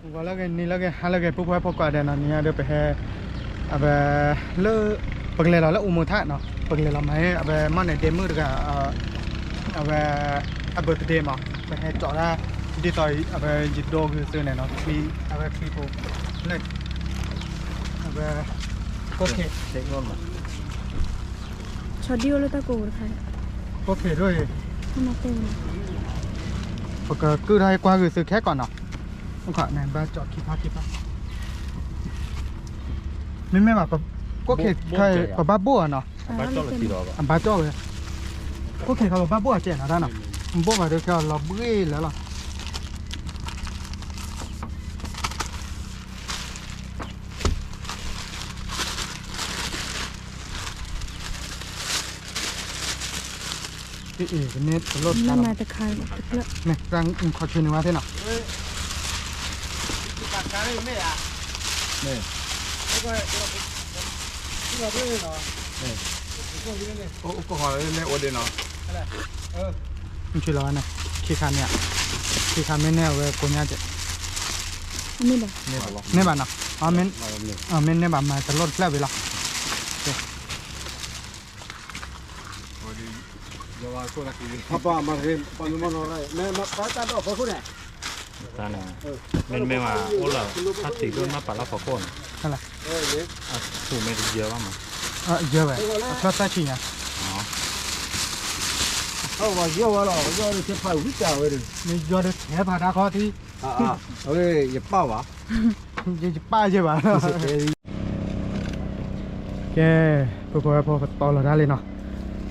ဂီၤလၢအဂ့ၤ နံၤလၢအဂ့ၤ ဟါလၢအဂ့ၤ ပုၢ်ဖိဝဲၢ်ဖိကိးဂၤဒဲးနီၤ, နံၤညါဒီးပဟဲ အဝဲ လၢ ပကလဲၤလီၤလၢအိၣ်မူထၣ်နီၤ, ပကလဲၤလီၤမၤ အဝဲမီၢ်န့ၣ်ဒ့မုၣ်တဂၤ အဝဲ အ birthday မး, ပဟဲကၠီးတၢ် ဒ်သိးအဝဲယဒိဂုာ်သုန့ၣ်နီၤ, ချံ အဝဲချံဖိ လၢ အဝဲ ကိၣ်ခ့ၣ် ဆီဒံၣ်အိၣ်လၢတၢ်ကိးပူၤတခါ, ကိၣ်ခ့ၣ်ဒိၣ်အံၤ, ပကကုၢ်ထီၣ်ကွၢ်ဂုာ်သုခဲကိးနီၤ, ဘၣ်ကၠီးခံခါခံခါ, မ့မ့ၢ်ဘၣ် ကိၣ်ခ့ၣ် ပဘၣ်ဘိၣ်အီၤနီၤ, အဘၣ်ကၠီၣ်ဝဲ, ကိၣ်ခ့ၣ်ခါပဘၣ်ဘိၣ်အီၤကဲနီၤတၢ်နီၤ, ဘိၣ်ဘၣ်ဒီးခဲအီၤလီၤဘှံးလၢာ်လီၤ. အ့ၣ် ကန့ၢ်တလိၣ်တခါလီၤ, မ့ၢ်တၢ်ခီၣ်ဆူန့ၢ်ဝဲသ့ၣ်နီၤ, မ့ၢ်လီၤန့ၣ်, ခံခါန့ၣ်, ခံခါမ့ၢ်န့ၢ်အဝဲကိးညါကဲ, န့ၢ်ဘၣ်နီၤ, မ့ၢ်န့ၢ်ဘၣ်မၤတလိၣ်တဖျၢၣ်ဝံၤလီၤ. တၢ်န့ၣ်, မ့တမ့ၢ်ဘၣ် အိၣ်လၢ တၢ်တံၤဒိၣ်နီၢ်ပာ်လၢဖီခိၣ်န့ၣ်, အဆူၣ်မ့ၢ်တယၢဘၣ်မး, ယၢဝဲ, အဖျၢၣ်သၢဆံညါ, ယၢဝဲလီၤ, ယၢဝဲဒီးထဲဖးဝံၣ်တၢ်ဝဲဒီး, မ့ၢ်ယၢဒီးထဲဖးတၢ်ခီထံ, အဝဲယပၢ်ဘၣ်, ယပၢ်ယဲဘၣ် ကဲ, ပပဝဲဖိပတီလီၤတၢ်လံနီၤ,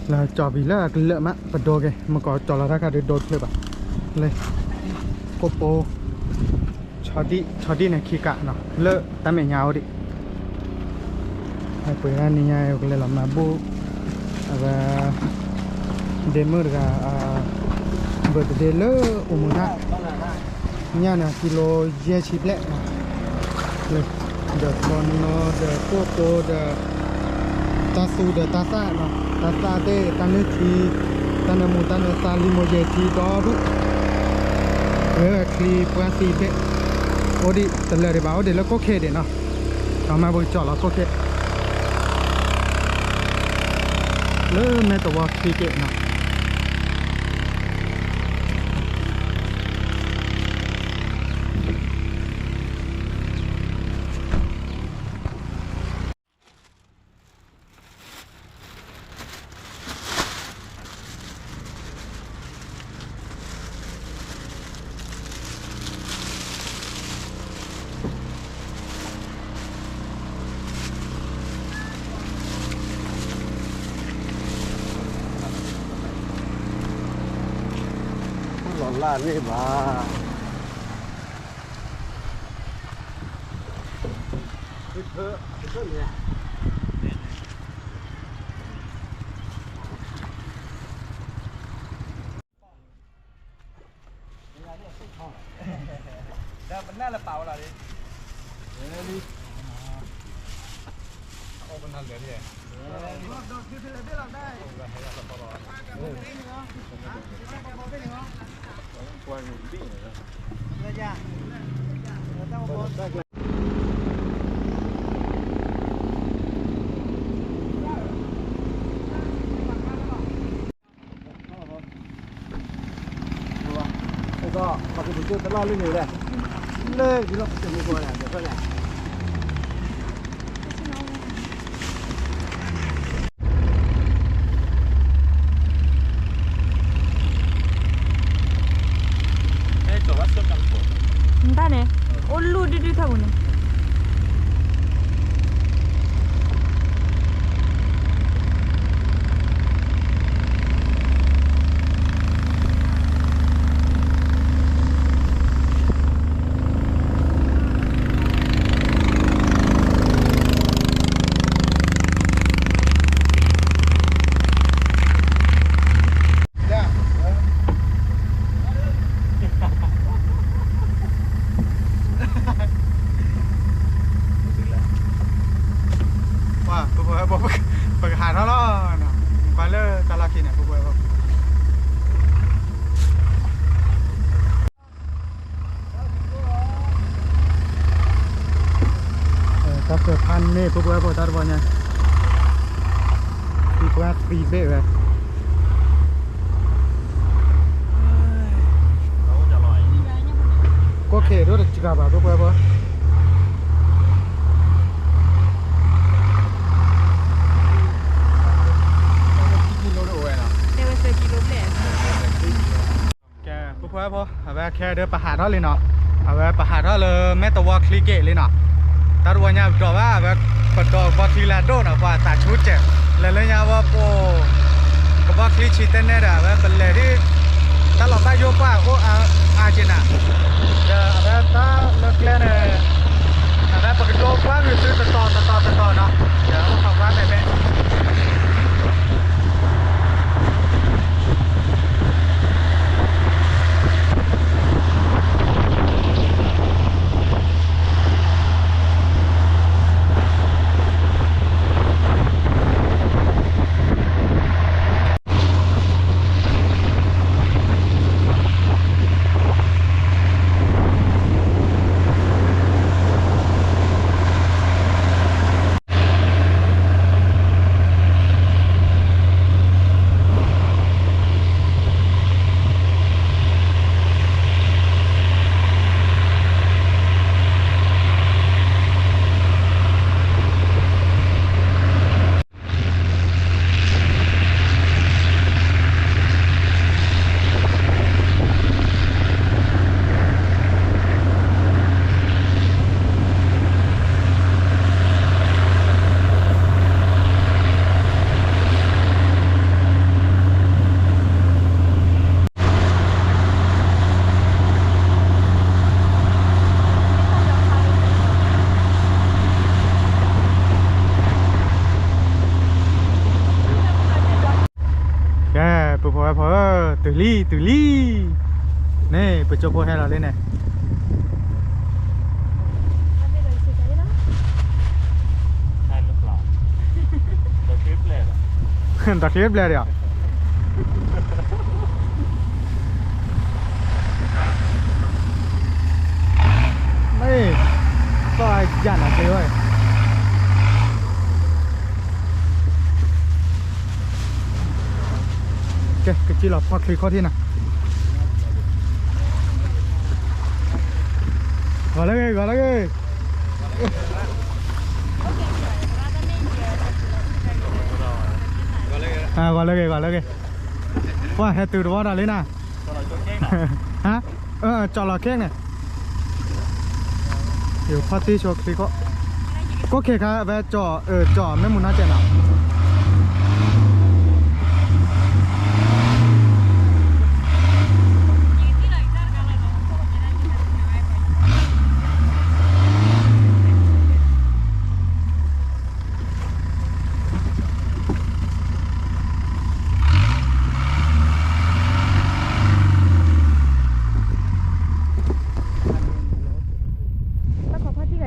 လၢကၠီၤဘံၤလၢအကလၢာ်မး ပဒိက့ၤ မ့ၢ်ကီးကၠီၤလီၤတၢ်ခါဒုးဒိတဖျၢၣ်ဘၣ်, လၢ ကိၣ်ပိ ဆီဒံၣ် ဆီဒံၣ်န့ၣ်ခံကးနီၤ လၢတၢ်မဲာ်ညါအိၣ်ဒံး, ပှဲၤဒၣ်နံၤညါအံၤ ပကလဲၤလီၤမၤဘူၣ် အဝဲ ဒ့မုၣ်တဂၤ birthday လၢအိၣ်မူတၢ် ညၣ်န့ၣ် ကံလိယဲၢ်ဆံဘျဲၣ်, ဒီးဘီနီဒီးကိၣ်ကိဒီး တၢ်သူဒီးတၢ်သၣ်နီၤ, တၢ်သၣ်သ့ၣ် တၢ်နုၢ်ထံ တၢ်နၢမူတၢ်နၢသါ လံမိၤယဲၢ်ထံဒီဒူၣ်, ဝဲချံပှၢ်သံဘ့ၣ် အိၣ်ဒံးတလၢာ်ဒံးဘၣ် အိၣ်ဒံးလၢကိၣ်ခ့ဒံးနီၤ, ဒီးမ့ၢ်ပကကၠီၤလီၤကိၣ်ခ့ လၢမဲၢ်တဝီခံက့နီၤ. လီၤလၢ်န့ၣ်ဘၣ်.မတၢ်န့ၣ် အိၣ်လူၢ်ဒုဒုထီၣ်ပူၤန့ၣ်. တၢ်စၢၤဖးန့ၢ် ဖိဖိဝဲဖိ တၢ်တဝီညါ, သံပှၢ်သံဘ့ၣ်ဝဲ, ကိၣ်ခ့ဒိၣ်တစှၤဘၣ် ဖိဖိဝဲဖိ. ကဲ ဖိဖိဝဲဖိ အဝဲခဲဒၢပဟးထီၣ်လံနီၤ, အဝဲပဟးထီၣ်လၢမဲၢ်တဝီချံက့ၤလံနီၤ, တၢ်တဝီညါပဒီးဘၣ် အဝဲပဒီးကဘီချံလၢအဒိၣ်နီၤ ပှၤသးဆူကဲး, လဲၤလၢညါဝဲပိာ် ကဘီချံဆံတဲနဲဒီး အဝဲပလဲၤဒ် တၢ်လီၤဘၣ်ယိၣ်ပှၢ်အိၣ်အါက့ၤနၤ, ဒီးအဝဲတၢ်လၢကျဲန့ၣ် အဝဲပကဒိပှၢ်ဂုာ်သုတတီၤတတီၤတတီၤနီၤ, ဒီးအိၣ်ခိးပှၢ်မဲာ်မဲာ် ကဲ ပဖိဝဲဖိဧၢ, တုၤလံ တုၤလံ, န့ၣ် ပကၠိဖိဟဲလီၤလံန့ၣ်, ဒီးချ့ဘျဲၣ်ဒီး, မ့ၢ်, သီၣ်ယၢ်နၤချ့ဝဲ ကဲ ကစံၣ်လီၤဖီၣ်ချံခီၣ်ထံးနၤ, ဂီၤလၢဂ့ၤ ဂီၤလၢဂ့ၤ, ဂီၤလၢဂ့ၤ ဂီၤလၢဂ့ၤ, ပှၤဟဲတုၤတဝီဒီးလံနၤ, ဟါ, ကၠီလီၤခဲန့ၣ် ယဖီၣ်တံၢ်ဆိချံခီၣ်, ကိၣ်ခ့ခါဝဲကၠီ, ကၠီမ့ၢ်မုၢ်နီၢ်ကဲးနီၤ. တၢ်ခီဖီၣ်ထံၣ်ဂၤ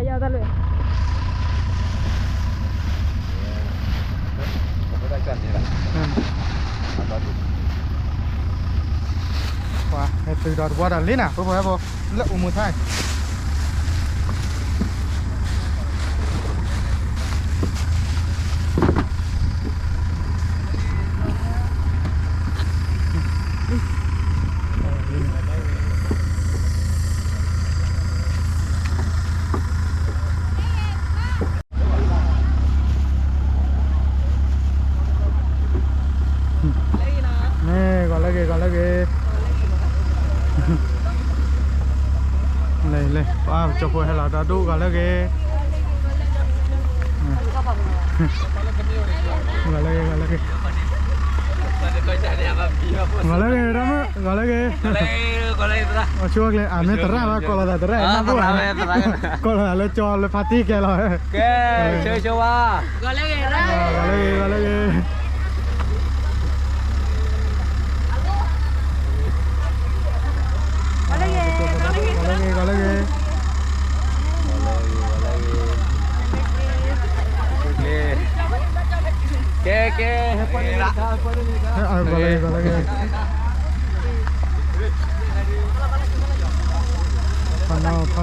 ယါတၢ်လၢ ပှၤဟဲတုၤဒီးတဝီဒီး လ့နၤ ဖိဖိဝဲဖိ လၢအိၣ်မူထဲ န့ၣ် ဂီၤလၢဂ့ၤ ဂီၤလၢဂ့ၤ, လၢ လၢ ပှၤကၠိဖိဟဲလီၤဒီဒူၣ် ဂီၤလၢဂ့ၤ, ဂီၤလၢဂ့ၤ ဂီၤလၢဂ့ၤ, ဂီၤလၢဂ့ၤ တၢ်မုၣ် ဂီၤလၢဂ့ၤ, အဆိကလဲၣ် အမ့ၢ်သရၣ်ဘၣ် ကိးလီၤသးသရၣ် နၢ်ပူၤ, ကိးလီၤသးလၢကၠီလၢဖါတံၢ်ကဲလီၤ, ကဲ, ဂီၤလၢဂ့ၤ ဂီၤလၢဂ့ၤ, ဂီၤလၢဂ့ၤ ဂီၤလၢဂ့ၤ, ကဲ ကဲ, ဂီၤလၢဂ့ၤ ဂီၤလၢဂ့ၤ, ဖီနီၣ် ဖီ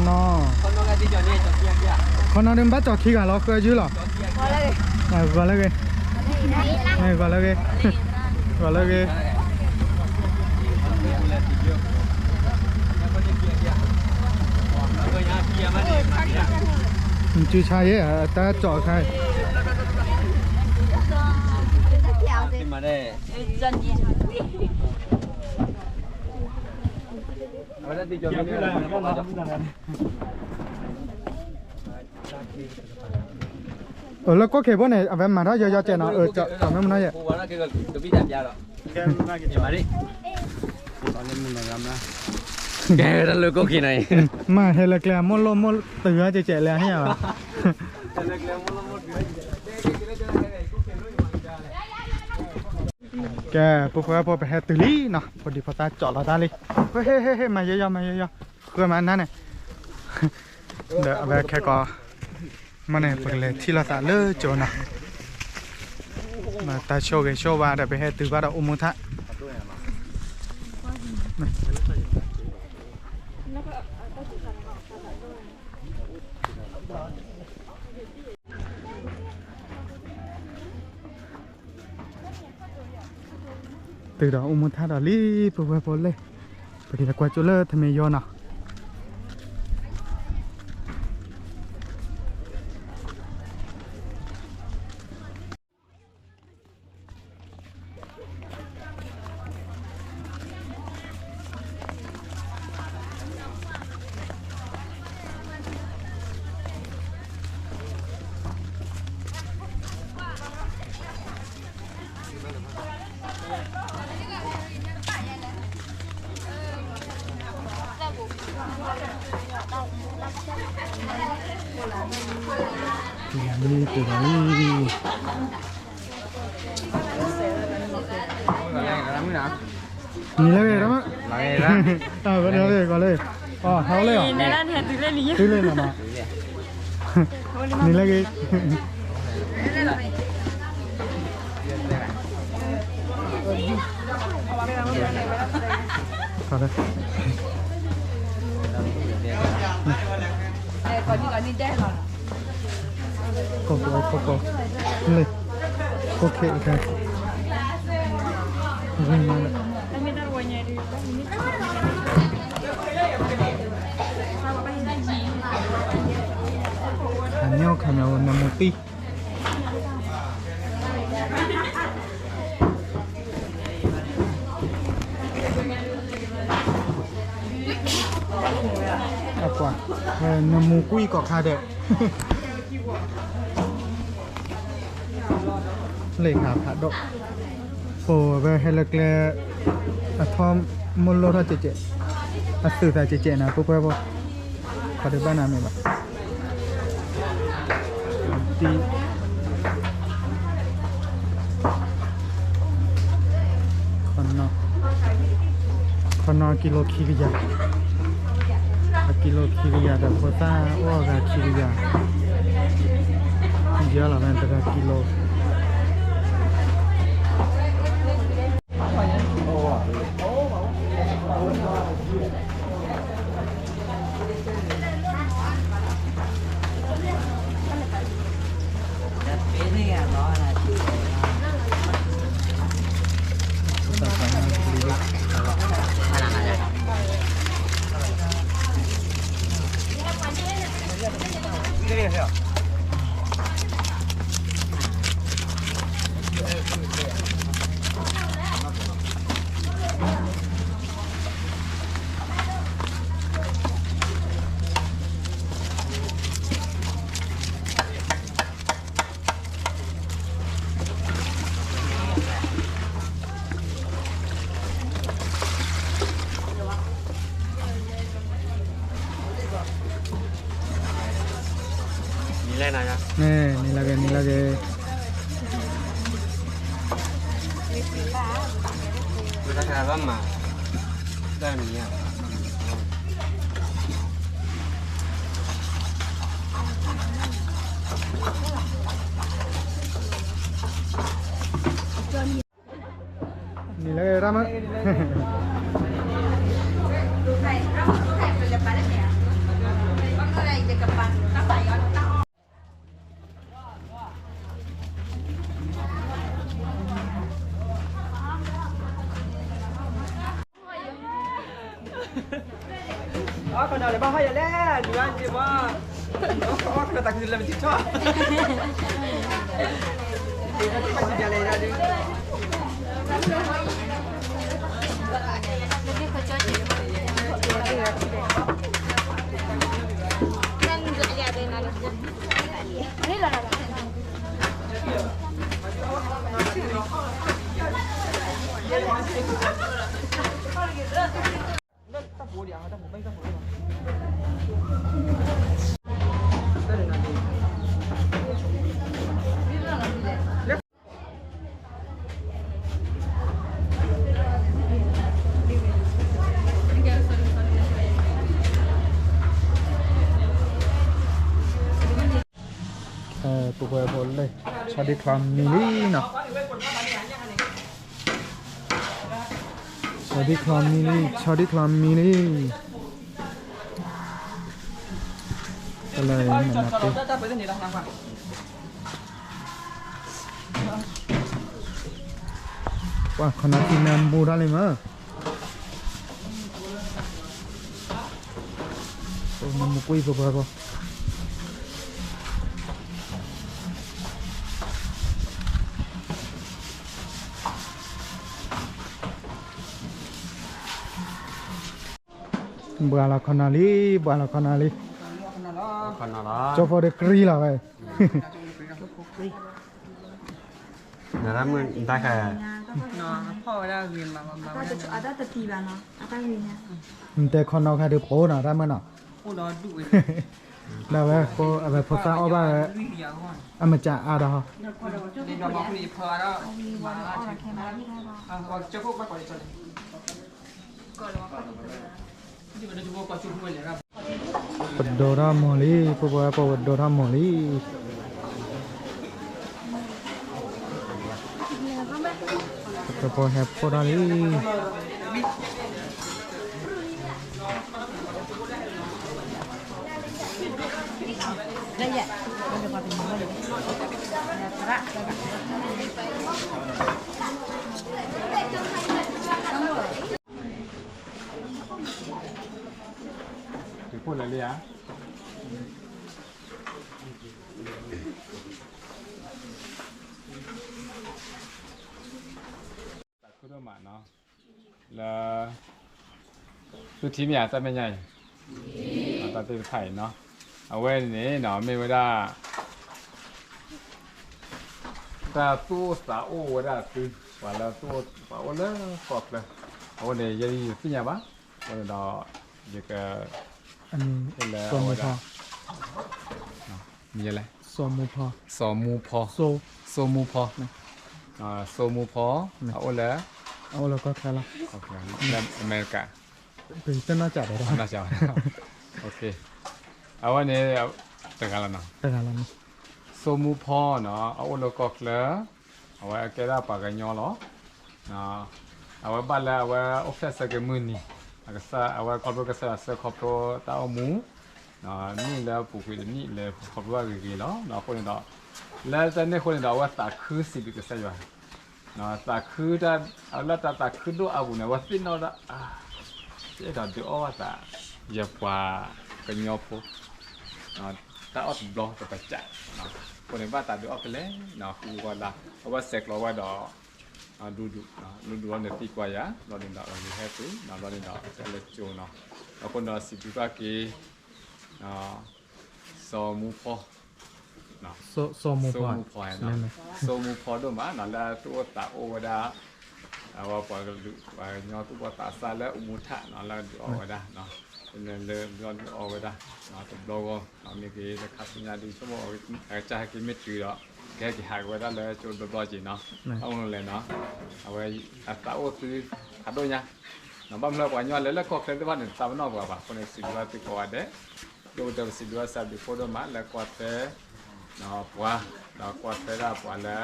နီၣ် အနီၢ်ဒုးဘၣ်ကၠီၤခံဂၤလီၤ ဃၢယုၢ်လီၤ, ဂီၤလၢဂ့ၤ, ဂီၤလၢဂ့ၤ, ဂီၤလၢဂ့ၤ, နစုဆါယဲၢ် တၢ်ကၠီၤခါ, အၢ လၢကိၣ်ခ့ဖိန့ၣ် အဝဲမၤထီၣ်ယီယီကဲးနီၤ, အၢ ကၠီၤမ့ၢ်မနီၤယဲၢ်, ကဲတၢ်လၢကိၣ်ခ့နီၤ, မ့ၢ်ဟဲလၢကျဲ မိၢ်လိၣ်မိၢ်တုၤအါကဲးကဲးလဲၣ်ဟ့ၣ်ယၤဘၣ်. ကဲ ပုၢ်ဖိဝဲၢ်ဖိ ပဟဲတုၤလံနီၤ, ဖိဒံဖိသၣ်ကၠီၤလီၤတၢ်လံ, ဟ့ၣ်ဟ့ၣ်ဟ့ၣ် မၤယီယီ မၤယီယီ, ဃၢမၤနၢ်န့ၣ်, ဒီးအဝဲခဲကိး မ့ၢ်န့ၣ် ပကလဲၤထံၣ်လိာ်သးလၢကၠိနီၤ, တၢ်ဆိၣ်ဂ့ၤဆိၣ်ဝါဒီး ပဟဲတုၤဘၣ်ဒီးအိၣ်မူထၣ် တုၤဒီးအိၣ်မူထၣ်ဒီးလံ ပုၢ်ဖိဝဲၢ်ဖိလဲၣ်, ပကလဲၤကွၢ်ကၠိလၢထမ့ၢ်ယီနီၤ. နံၤလၢဂ့ၤ, ဟဲလၢ, ဟဲလၢ, တုၤလံနီၤ, နံၤလၢဂ့ၤ. ကိၢ်ကိၢ်ကိၢ်ကိၢ်, လၢ, ကိၢ်ခ့ၣ်ခဲ, ခါမၠိခါမၠိ နမူတံၢ် အပှၤ, နမူကွံာ်ကိးခါဒီး, လ့ၣ်ခါဖးဒိၣ်, ပဝဲဟဲလၢကျဲ, အထီမိၢ်လိၣ်ထီၣ်ကဲးကဲး, အသုးသးကဲးကဲးနၤ ပုၢ်ဖိဝဲၢ်ဖိ, ခီဒုးဘၣ်နၤမ့ၢ်ဘၣ်. ခီနီၢ်ကံလိခံကယၤ, အကံလိခံကယၤဒီးဖိသၣ်အိၣ်အဂၤခံကယၤ, ယဲလီၤမ့ၢ်တဂၤကံလိ နံၤလၢဂ့ၤ, နံၤလၢဂ့ၤ, နံၤလၢဂ့ၤ, မ့ၢ်တၢ်ဘၣ်မၤ, တၢ်မံၤညါ နံၤလၢဂ့ၤ ရၣ်မုၣ်. လဲၤဘၣ်ဟီၣ်ယၤလဲၣ် နွံဘၣ်နွံဘၣ် အီၣ်ခီၣ်တၢ်ကစီၣ်လၢပထံထီၣ် ပဝဲဖိလၢ ဆီဒံၣ်ချီမံလံနီၤ, ဆီဒံၣ်ချီမံလံ ဆီဒံၣ်ချီမံလံ, ပလၢနနပ့ ပှၤခီနၤထံနၢမူတၢ်လံမး, နမူကွံာ်ပပှၤဂီၢ် ဘှါလီၤခီနၤလံ ဘှါလီၤခီနၤလံ, ကၠီဖိတကြံလီၤဝဲ, နရၢ်မုၢ်တၢ်ခါ, နတဲခီနီၢ်ခါဒုးဖိနီၤ ရၢ်မုၢ်နီၤ, ဒ်ဝဲ အဝဲဖိသၣ်အီၣ်ဘၣ်ဝဲ အမစၢအါဒီး ပဒိးထီၣ်မီၤလံ ပပှၤပှၤပဒိးထီၣ်မီၤလံ, ပဟဲဖှိၣ်ထီၣ်လံ. လၢ သုထံၣ်မ့ၢ်ဧါ တၢ်မဲာ်ညါအံၤ, တၢ်သ့ၣ်တဖၣ်အံၤနီၤ, အဝဲန့ၣ်နီၤ မ့ၢ်ဝဲဒၣ် တၢ်သူၣ်အိၣ်သးအိၣ်ဝဲဒၣ်သု, ပှၤလၢသူၣ်အိၣ်သးအိၣ်လၢကီၢ်ချၢ, အဃိန့ၣ် ယဲယသ့ၣ်ညါဘၣ်, အဃိန့ၣ်ဒီး ယက စီၤမူဖီ, မံၤလဲၣ်, စီၤမူဖီ, စီၤမူဖီ, စီၤမူဖီ, စီၤမူဖီ, အအိၣ်လၢ အအိၣ်လၢကီၢ်ချၢလီၤ, လၢအမဲရကၤ, ပတနီၢ်ကၠးဒီး, အဝဲန့ၣ် တဂၤလီၤနီၤ, တဂၤလီၤနီၤ, စီၤမူဖီနီၤ အအိၣ်လၢကီၢ်ချၢ, အဝဲကဲဒၣ်ပှၤကညီလီၤ. အဝဲဘၣ်လၢအဝဲအိၣ်ဖျဲၣ်ဆၢက့ၤမုၢ်နံၤ, အဝဲခီဖျိကစၢ်ယွၤဆှၢခီဖျိတၢ်အိၣ်မူ, နံၣ်လၢအပူၤကွံာ်တနံၣ်လၢခီဖျိဘၣ်ဂ့ၤဂ့ၤလီၤ. အဃိန့ၣ်ဒီး လၢတၢ်န့ၣ်အဃိန့ၣ်ဒီး အဝဲသးခုစံးဘျုးကစၢ်ယွၤ, သးခုတၢ်, လၢတၢ်သးခုဒိၣ်အါပူၤန့ၣ် အဝဲသ့ၣ်နီၣ်ဒၣ်, ယအဲၣ်ဒိးဒုးအီၣ်ဘၣ်သး ယပှၤကညီဖိ တၢ်အီၣ်တဘျီတပစး, အဃိန့ၣ် ဘၣ်သးဒုးအီၣ်ဖဲလဲၣ်နီၤ ဃုဝဲလၢ အဝဲဆဲးကျိးဝဲဒီး ဒူဒူ, ဒူဒူအီၤန့ၣ်သံကွၢ်ယၤ, ဘျီန့ၣ်ဒီး ယဟဲသု, ဘျီန့ၣ်ဒီး ကဲလၢကၠိနီၤ, အဃိန့ၣ်ဒီးစံးဘျုးဘၣ်က့ၤ စီၤမူဖီ စီၤမူဖီ, စီၤမူဖီဒိၣ်မးနီၤ လၢသူၣ်အိၣ်သးအိၣ်ဝဲဒၣ်, အဝဲပှၤကလုာ်ပှၤကညီသူၣ်ဘီၣ်သးစၢ်လၢအိၣ်မူထၣ်နီၤ လၢဒုးအီၣ်ဝဲဒၣ်, လၢဒုးအီၣ်ဝဲဒၣ်, တဘျီဂီၢ်, မ့ၢ်ဂ့ၤလၢခါဆူညါဒ်ဆိကမိၣ်, အကစၢ်ဟဲက့ၤမ့ၢ်တုၤဒီး, ကဟဲက့ၤဟးက့ၤဝဲဒၣ်လၢကၠိတဘျီက့ၤနီၤ, အအိၣ်လဲၣ်နီၤ, အဝဲအသးအိၣ်သုဖးဒိၣ်ညါ ဘၣ်မနုၤပှၤကညီလၢလၢကီၢ်ချၢသ့ၣ်တဖၣ်န့ၣ် သးပနီၣ်ပှၤဘၣ် အဃိန့ၣ်စံးဘျုးဘၣ်သုကိးဂၤဒဲး, ဒိၣ်ကတၢၢ်ပစံးဘျုးဘၣ်ကစၢ်ဘျုးဖှိၣ်ဒိၣ်မးလၢကွၢ်ထွဲ ပှၤ, ဒီးကွၢ်ထွဲဒၣ်ပှၤလၢ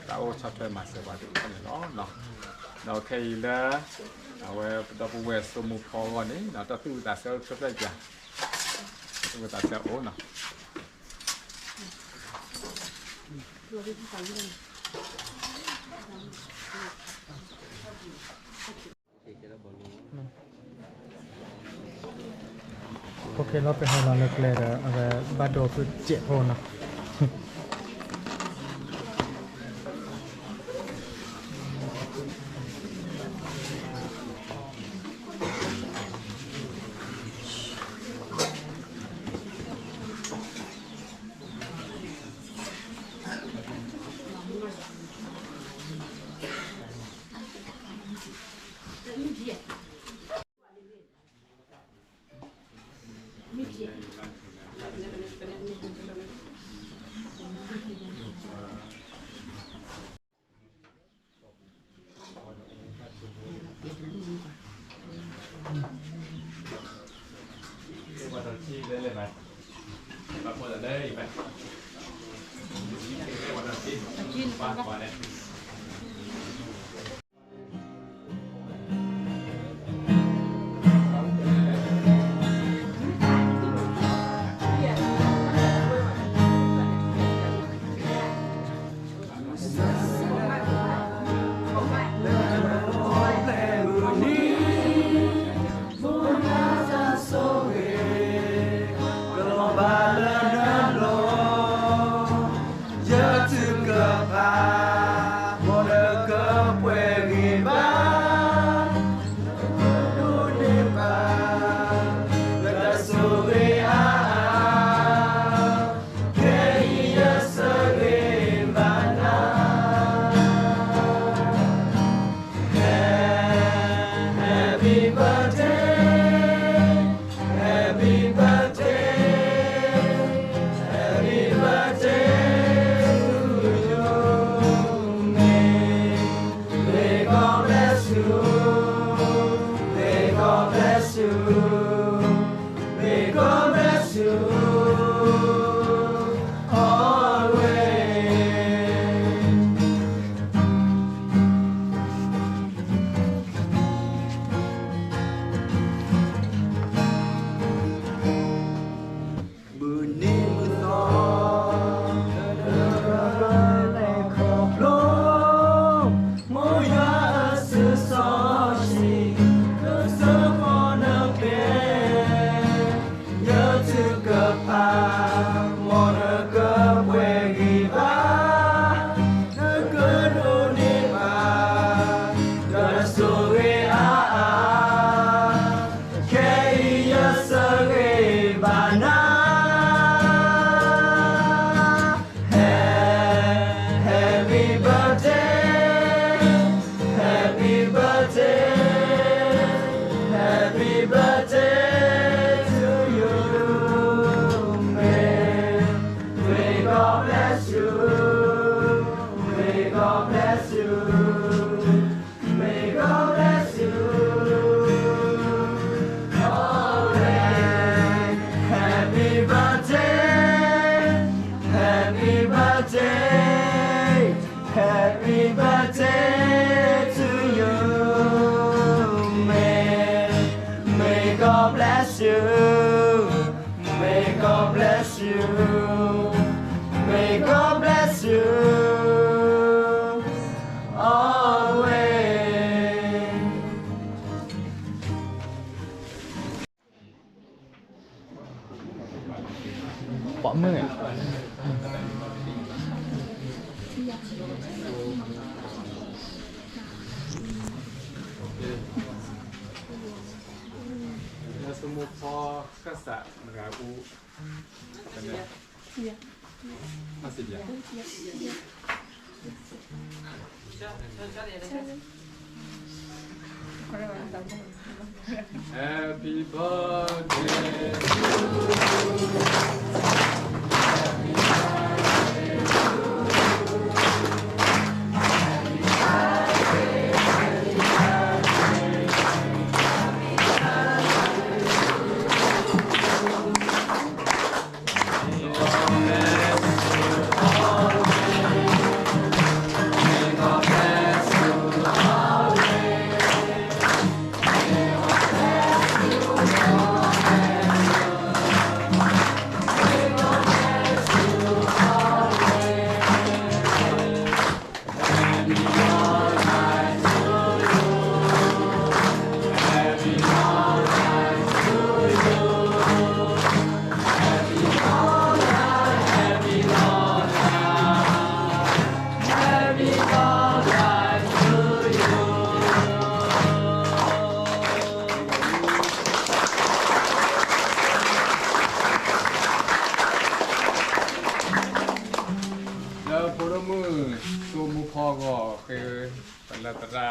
သးအိၣ်ဆီၣ်ထွဲမၤစၢၤပှၤသ့ၣ်တဖၣ်န့ၣ်လီၤ. ဒီးခဲအံၤလၢ အဝဲပဒီပုၢ်ဝဲၢ်စီၤမူဖီအဂီၢ်န့ၣ် တၢ်သူၣ်ဝံၣ်သးဆၢအိၣ်ဖျဲၣ်ဖျဲၣ်ပျၢ်, သူၣ်ဝံၣ်သးဆၢအိၣ်နီၤ. ကဲလီၤ ပဟဲလီၤလၢကျဲဒီး အဝဲဘၣ်ဒိဖုစဲးဖိနီၤ. ယထုကဖၣ် မ်နကပှဲၤဂ့ၤဘၣ် ဒိးန့ၢ်ဘၣ် လၢတၢ်ဆိၣ်ဂ့ၤအါအါ ခဲအံၤယဆၢဂ့ၤဘၣ်နၤ Happy birthday, happy birthday, happy birthday to you. May, may God bless you. May God bless you. May God bless you always. မုၢ်နံၤမုၢ်သီ လဲၤခီဖျိ မ်ယွၤအစုစီဆှံ လၢစ့ၢ်ကီးနကျဲ ယထုကဖၣ် မ်နကပှဲၤဂ့ၤဘၣ် နကဒိးန့ၢ်ဘၣ် တၢ်ဆိၣ်ဂ့ၤအါအါ ခဲအံၤယဆၢဂ့ၤဘၣ်နၤ Happy birthday, happy birthday, happy birthday to you. May, may God bless you, may God bless you. May God bless you always. Happy birthday, happy birthday, happy birthday to you. May, may God bless you. May God bless you. May God bless you always. ပှၤမုၣ် လၢစမူဖီ ကစၢ်မတၤအူ Happy birthday to you. ဂီၢ်ဃ့ ပလၢသရၣ်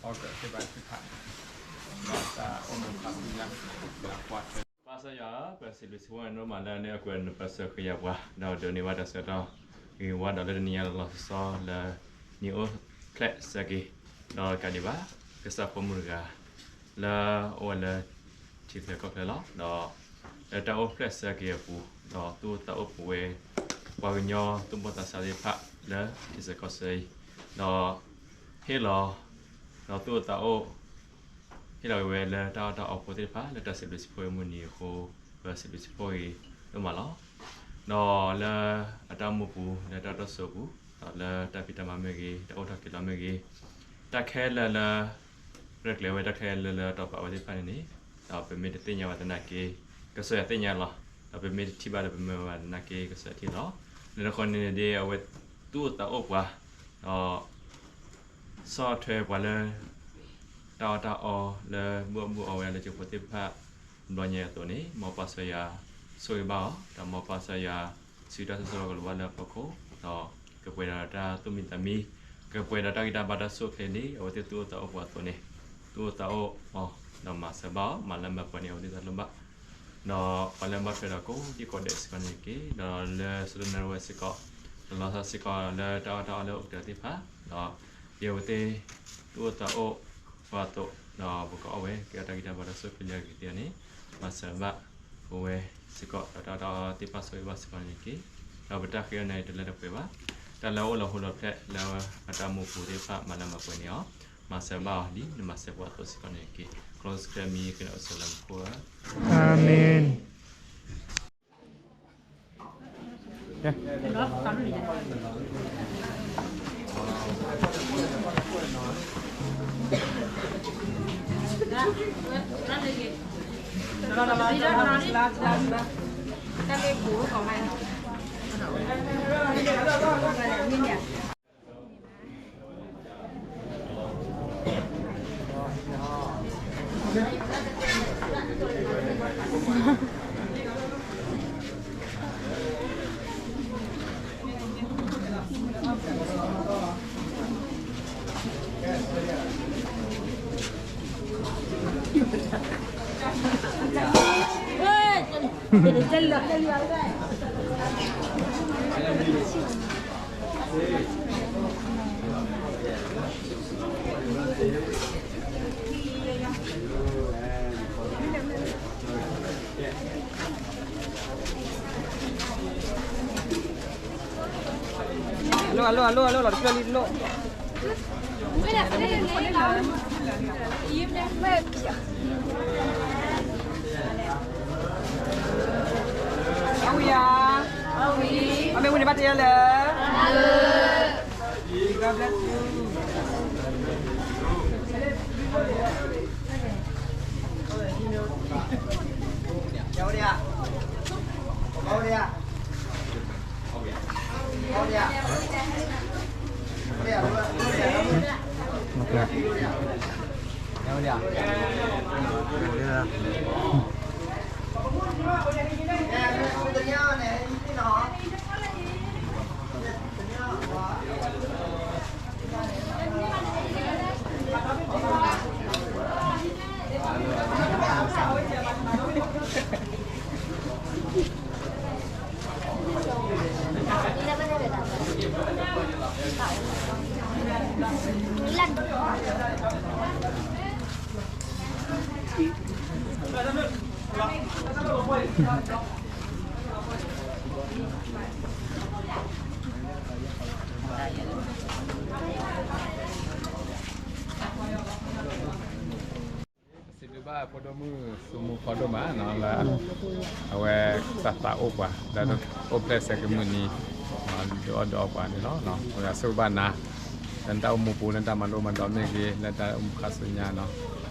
အီကၢၣ်သ့ၣ်တဖၣ်န့ၣ် တၢ်အိၣ်မူဖးဆူညါ လၢကွၢ်ထွဲ ပၢ်ကစၢ်ယွၤ ပစံးဘျုးစံးဖှိၣ်နၤဒိၣ်မးလၢနအၢၣ်ကွံာ်နပၢ်စၢၤဃ့ယၤပှၤ ဒီးဒိးန့ၢ်ဘၣ်တၢ်ဆၢကတီၢ်ဂ့ၤဝါဒီးလၢတနံၤညါလီၤလီၤဆီဆီလၢ နံၣ်အိၣ်ဖျဲၣ်ဆၢက့ၤ ဒီးကးဒံးဘၣ် ကစၢ်ဖိမုၣ်တဂၤ လၢအအိၣ်ဝဲလၢ ထံချၢကီၢ်ချၢလီၤ. ဒီးလၢတၢ်အိၣ်ဖျဲၣ်ဆၢက့ၤအပူၤ ဒီးသူၣ်အိၣ်သးအိၣ်ပူၤဝဲ ပှၤကညီသူၣ်ဘီၣ်သးစၢ်သ့ၣ်တဖၣ်လၢထံဆၢကီၢ်ဆၢအံၤ ဒီးဟ့ၣ်လီၤ ဒီးသူၣ်အိၣ်သးအိၣ် ဟ့ၣ်လီၤက့ၤဝဲလၢတၢ်အီၣ်တၢ်အီဖိသ့ၣ်တဖၣ် လၢတၢ်စံးဘျုးစံးဖှိၣ်အမုၢ်နံၤအဃိ ပစံးဘျုးစံးဖှိၣ်ဂ့ၤဒိၣ်မးလီၤ. ဒီးလၢအတၢ်အိၣ်မူပူၤ လၢတၢ်အိၣ်တၢ်ဆိးပူၤ ဒီးလၢတၢ်ဖံးတၢ်မၤမ့ၢ်ဂ့ၤ တၢ်အိၣ်ထီၣ်က့ၤလီၤမ့ၢ်ဂ့ၤ တၢ်ခဲလၢာ်လၢ ရဲၣ်ကျဲၤဝဲတၢ်ခဲလၢာ်လၢတီၤပာ်ဝဲသ့ၣ်တဖၣ်န့ၣ်န့ၣ် ဒီးပမ့ၢ်တသ့ၣ်ညါဘၣ်သနာ်က့ ကစၢ်ယွၤသ့ၣ်ညါလီၤ. ဒီးပမ့ၢ်တထံၣ်ဘၣ်ဒီးပမၢဘၣ်သနာ်က့ ကစၢ်ယွၤထံၣ်လီၤ. လၢတခီန့ၣ်န့ၣ်ဒ်အဝဲသူၣ်အိၣ်သးအိၣ်ပှၤ ဒီး ဆီၣ်ထွဲပှၤလၢ တၢ်အီၣ်တၢ်အီလၢဘူၣ်အီၣ်ဘူၣ်အီဝဲဒၣ်လၢကၠိဖိသ့ၣ်တဖၣ် ဘျီညါအသိးန့ၣ် မ်ပၢ်ကစၢ်ယွၤဆိၣ်ဂ့ၤဘၣ်အီၤ ဒီးမ်ပၢ်ကစၢ်ယွၤ ဆှၢတၢ်ဆိၣ်ဂ့ၤကလူးဘၣ်လၢအဖီခိၣ် ဒီးကပှဲၤဒီးတၢ်သူၣ်မံသးမံ ကပှဲၤဒီးတၢ်ဂံၢ်တၢ်ဘါတၢ်ဆိၣ်ချ့န့ၣ် အဝဲသ့ၣ်သူၣ်အိၣ်သးအိၣ်ပှၤအသိးန့ၣ် သူၣ်အိၣ်သးအိၣ်အီၤ ဒီးမၤစၢၤဘၣ်အီၤ မၤလၢမၤပှဲၤန့ၣ် အဝဲသ့ၣ်တၢ်လိၣ်ဘၣ် ဒီးပှၤလၢဘၣ်ထွဲဒီးကိးဒံကိးဒဲးစ့ၢ်ကီးန့ၣ်တက့ၢ်. ဒီးလၢစီၤဒိၣ်နၢဝဲစ့ၢ်ကီး ဒီးလီၤဆီစ့ၢ်ကီးလၢတၢ်အီၣ်တၢ်အီလၢအိၣ်ကတၢၢ်သ့ၣ်တဖၣ် ဒီး ဒ်အဝဲသ့ၣ် သူၣ်အိၣ်သးအိၣ်ပှၤအသိး ဒီးပကအီၣ်ဝဲ ကဲအတၢ်ဂံၢ်တၢ်ဘါတၢ်ဆိၣ်ချ့လၢအဂ့ၤသ့ၣ်န့ၣ် မၤစၢၤဘၣ် ပဝဲစ့ၢ်ကီး ဒီးတၢ်အီၣ်တၢ်အီသ့ၣ်တဖၣ်ဆိၣ်ဂ့ၤဘၣ်စ့ၢ်ကီးန့ၣ်တက့ၢ်. ဒီးပတၢ်ဃ့အီၤန့ၣ်တလၢတပှဲၤဘၣ်. တၢ်လၢအအိၣ်လီၤဟူလီၤဖျဲၣ်လၢအတၢ်အိၣ်မူပူၤသ့ၣ်တဖၣ် မၤလၢမၤပှဲၤန့ၢ်အီၤ မၤစၢၤဘၣ်အီၤဒ်နမၤစၢၤပှၤအသိးစ့ၢ်ကီးန့ၣ်တက့ၢ်. ခီဖျိစံးဆၢမံၤဃ့နၤအိၣ်ဆိးလၢမူခိၣ်ဧၢ, အၤမ့ၣ်. Alo, alo, alo, alo, lòi tclơi li alo. Awi ya. Awi. Amen, win ba tê lơ. God bless you. Sidi ba ဖိဒိၣ်မုၣ် သူမူဖီဒိၣ်မးနီၤ လၢ အဝဲသးသးအိၣ်ပှၤ လၢအိၣ်ဖျဲၣ်ဆၢက့ၤမုၢ်နံၤ ဒုးအီၣ်ဒုးအီပှၤန့ၣ်လီၤ. အဝဲဆိၣ်ဂ့ၤဘၣ်နၤ လၢနတၢ်အိၣ်မူပူၤ လၢနတၢ်မၤလိမၤဒိးမ့ၢ်ဂ့ၤ လၢတၢ်အိၣ်မူခါဆူညါနီၤ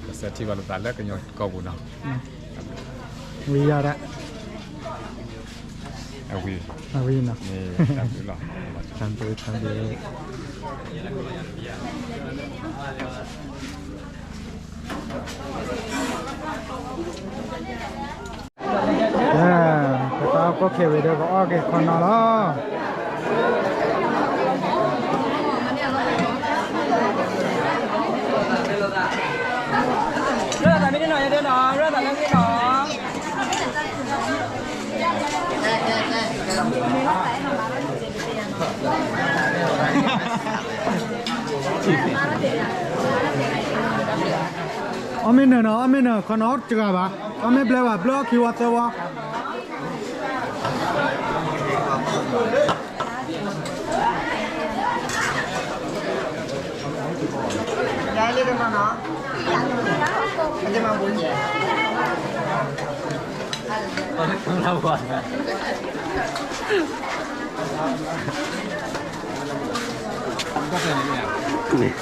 ကစၢ်ထံၣ်ဘၣ်လိာ်သးလၢကညီကီၢ်ပူၤနီၤ ဝံၤယၤဒၣ် အဝံၤ အဝံၤနီၤ တၢ်ဘျုးလီၤ တၢ်ဘျုး တၢ်ဘျုး ပတၢ်အိၣ်ဖှိၣ်ခဲဝံၤဒီး ပအီၣ်က့ၤခီနီၤလီၤ. အီၣ်မ့ၢ်နၢၤနီၤ, အီၣ်မ့ၢ်နၢၤ, ခီနီတဂၤဘၣ်, အီၣ်မ့ၢ်ဘျဲဘၣ်, ဘျၢအီၣ်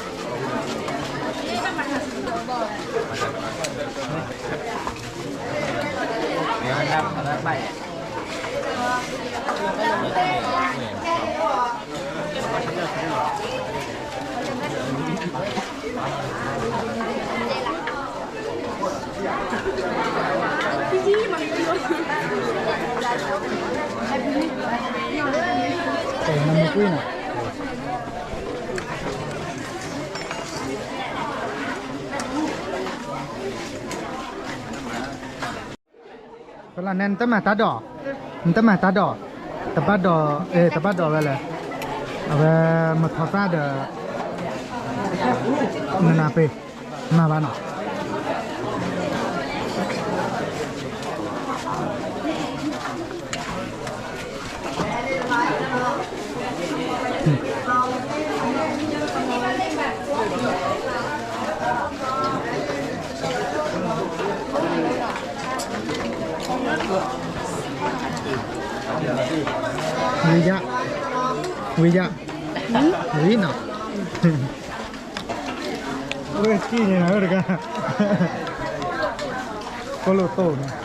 ခံဝီသၢဝီ. ဖဲလၢန့ၣ် နတမၤတၢ်ဒိး, နတမၤတၢ်ဒိး, တဘၣ်ဒိး, အဲ တဘၣ်ဒိးဝဲလဲၣ်, အဝဲမထီသၣ်ဒီး နနၤပ့ၤ, မၤဘၣ်နီၤ. ဝံၤယါ, ဝံၤယါ, ဝံၤနီၤ, ဝဲကံၣ်န့ၣ်နၤတဂၤ, ကိၣ်လိၣ်တိၢ်န့ၣ်.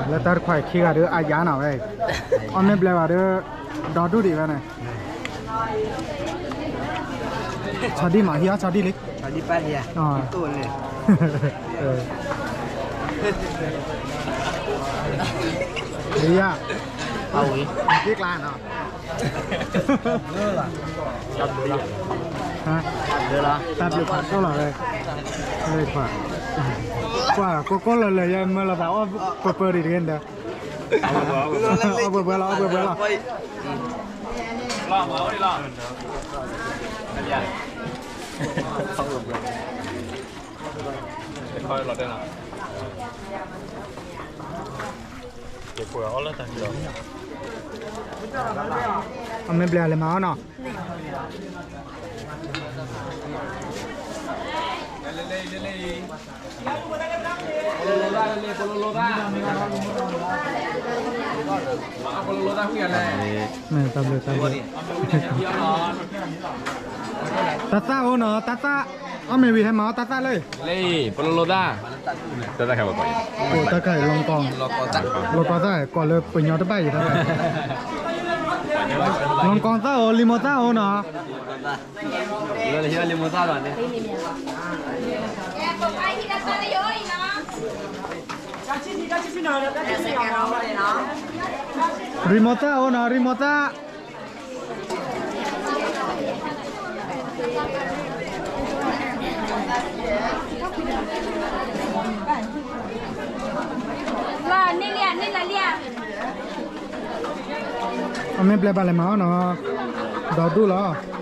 လၢတၢ်တခွါခံဂၤဒီးအါယါနီၤဝဲ, အီၣ်မ့ၢ်ဘျဲဘၣ်ဒီး ဒီဒူၣ်ဒံးဝဲန့ၣ်, ဆီဒံၣ်မး ဟံးအီၣ်ဆီဒံၣ်လံ, လံယါ, က့ကျါနီၤ. တၢ်ဘျုးဖးဒိၣ်လီၤဝဲ, ကွၢ် ကိၢ်ကိၢ်လၢာ်လၢာ် ယမၢလီၤသး အီၣ်ပၢပၢဒံးတဂ့ၤဒီး, အီၣ်ပှဲၤပှဲၤလီၤ အီၣ်ပှဲၤပှဲၤလီၤ. အမ့ၢ်ဘျဲၣ်လဲၤမၤအီၣ်နီၤ. တၢ်သၣ်အိၣ်နီၤ, တၢ်သၣ်, အီၣ်မ့ၢ်ဝံၤဟဲမၤအီၣ်တၢ်သၣ်လၢ, လၢပလီၤလိတၢ်, တၢ်သၣ်ခဲ, တၢ်ခဲလီၤကီ, လီၤကီသၣ် ကိးလၢပညီတဘၣ်အံၤတၢ်သၣ်, လီၤကီသၣ်အိၣ်, လံာ်မိၢ်သၣ်အိၣ်နီၤ. ရံၣ်မိၢ်သၣ်အိၣ်နီၤ, ရံၣ်မိၢ်သၣ်. အမ့ၢ်ဘျဲၣ်ဘၣ်လဲၤမၤအီၣ်နီၤ, ဒီဒူၣ်လီၤ.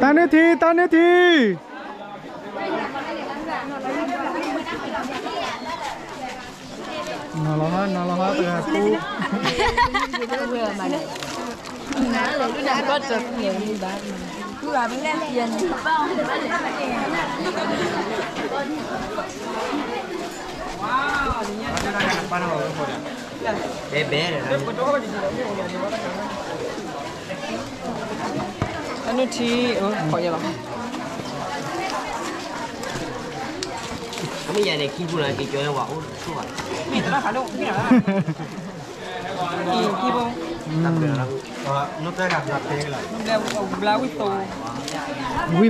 တၢ်န့ၢ်ထံ, တၢ်န့ၢ်ထံ. နီၤလီၤဟီ နီၤလီၤဟီ တဂၤပူ အနုထံ အခိးယဲလီၤ မ့ၢ်ယၤန့ၣ် ခံပူၤလီၤ က့ၤကၠီဝဲအိၣ်ဆိၣ်ဘၣ် မ့ၢ်တဘၣ်ဃးဒိၣ် ခံပူၤ ဘျါဝံၣ်သိ ဝံၣ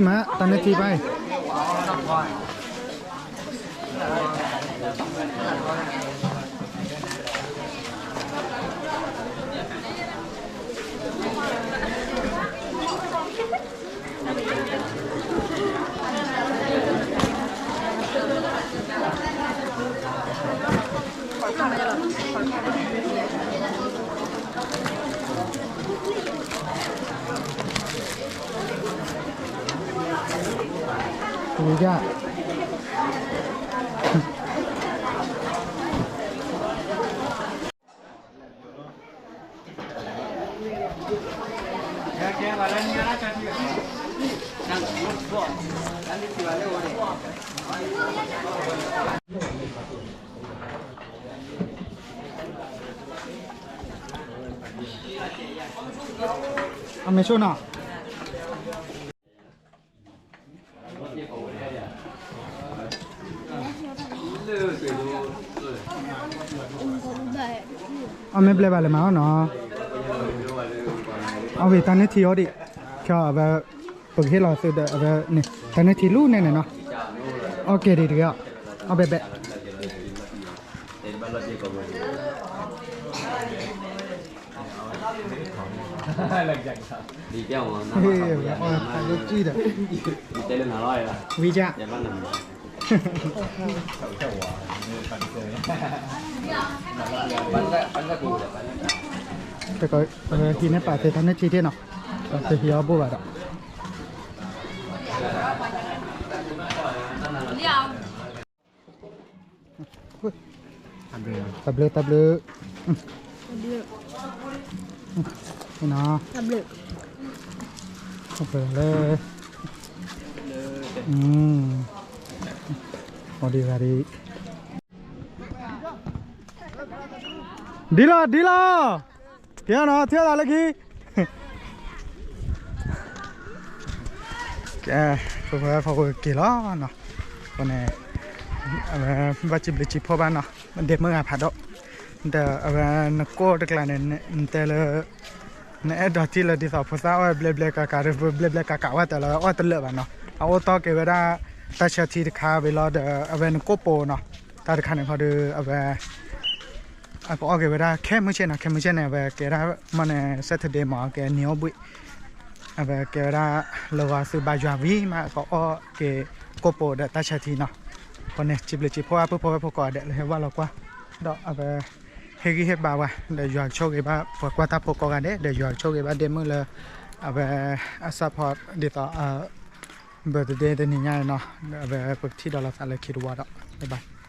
်မး တၢ်နုထံဘၣ်အံၤ ဝံၤဒၣ် အမ့ၢ်ဆိနီၤ အမ့ၢ်ဘျဲၣ်ဘၣ်လဲၣ်မးနီၤ, အဝဲတၢ်န့ၢ်ထံအီၤဒံး, ခဲအံၤအဝဲ ပကဟ့ၣ်လီၤသုဒီးအဝဲန့ၣ် တၢ်န့ၢ်ထံလူၤန့ၣ်န့ၣ်နီၤ, အီၣ်ကဲဒံးတဂ့ၤ, အီၣ်ဘဲဘဲ ဝံၤက ဟံးန့ၢ်ပာ်သ့ တၢ်န့ၢ်ထံထံၣ်နီၤ, တဟံးအီၣ်ဘိၣ်ဘၣ်ဒီး တၢ်ဘျုး တၢ်ဘျုး, နီၤ, တၢ်ဘျုးလၢ အီၤဒံးဂၤဒံး ဒ်လီၤ ဒ်လီၤ, ကဲနီၤ ထံၣ်သးလၢခံ, ကဲ ပဝဲဖီခိၣ်က့ၤလီၤနီၤ, အဃိန့ၣ် အဝဲ ဘၣ်စံးဘျုးစံးဖှိၣ်ဘၣ်နီၤ, ဒဲမုၣ်ဂၤဖးဒိၣ်, ဒီးအဝဲနကိၣ်တကျါန့ၣ် နတဲလၢ နအဲၣ်ဒိးထံၣ်လၢဒ်သိးဖိသၣ်အီၣ်ဘျဲဘျဲကးကး ဘျဲဘျဲကးကးဝဲတၢ်လၢအီၣ်တလၢာ်ဘၣ်နီၤ, အအိၣ်တီၢ်က့ၤဝဲဒၣ် တၢ်ဆၢထံတခါဝံၤလီၤဒီး အဝဲနကိၣ်ပိာ်နီၤ, တၢ်တခါန့ၣ်ခီဒီး အဝဲ အကအီၣ်က့ၤဝဲဒၣ် ခဲမုၢ်ဆ့ၣ်နီၤ, ခဲမုၢ်ဆ့ၣ်န့ၣ် အဝဲကဲဒၣ်မ့ၢ်န့ၣ် Saturday မ့ၢ် ကဲနံၤအိၣ်ဘှံး, အဝဲကဲဝဲဒၣ် လၢဂီၤသုးဘါယွၤဝံၤမး ကအီၣ်က့ၤကိၣ်ပိာ်ဒီးတၢ်ဆၢထံနီၤ, အဃိန့ၣ် စံးဘျုးစံးဖှိၣ်အပုၢ်ဖိဝဲၢ်ဖိကိးဂၤဒဲးလၢဟဲဝဲလီၤကွၢ်, ဒီးအဝဲ ဟ့ၣ်ဂံၢ်ဟ့ၣ်ဘါဝဲ ဒီးယွၤကဆိၣ်ဂ့ၤဘၣ် ပှၤကွၢ်တၢ်ဖိကိးဂၤဒဲး ဒီးယွၤကဆိၣ်ဂ့ၤဘၣ်ဒဲမုၣ်လၢ အဝဲ အစၢ်ဖီဒ်သိး birthday တနံၤညါအံၤနီၤ, အဝဲပကထံၣ်ဒီးလိာ်သးလၢခံတဝီဒီး bye bye.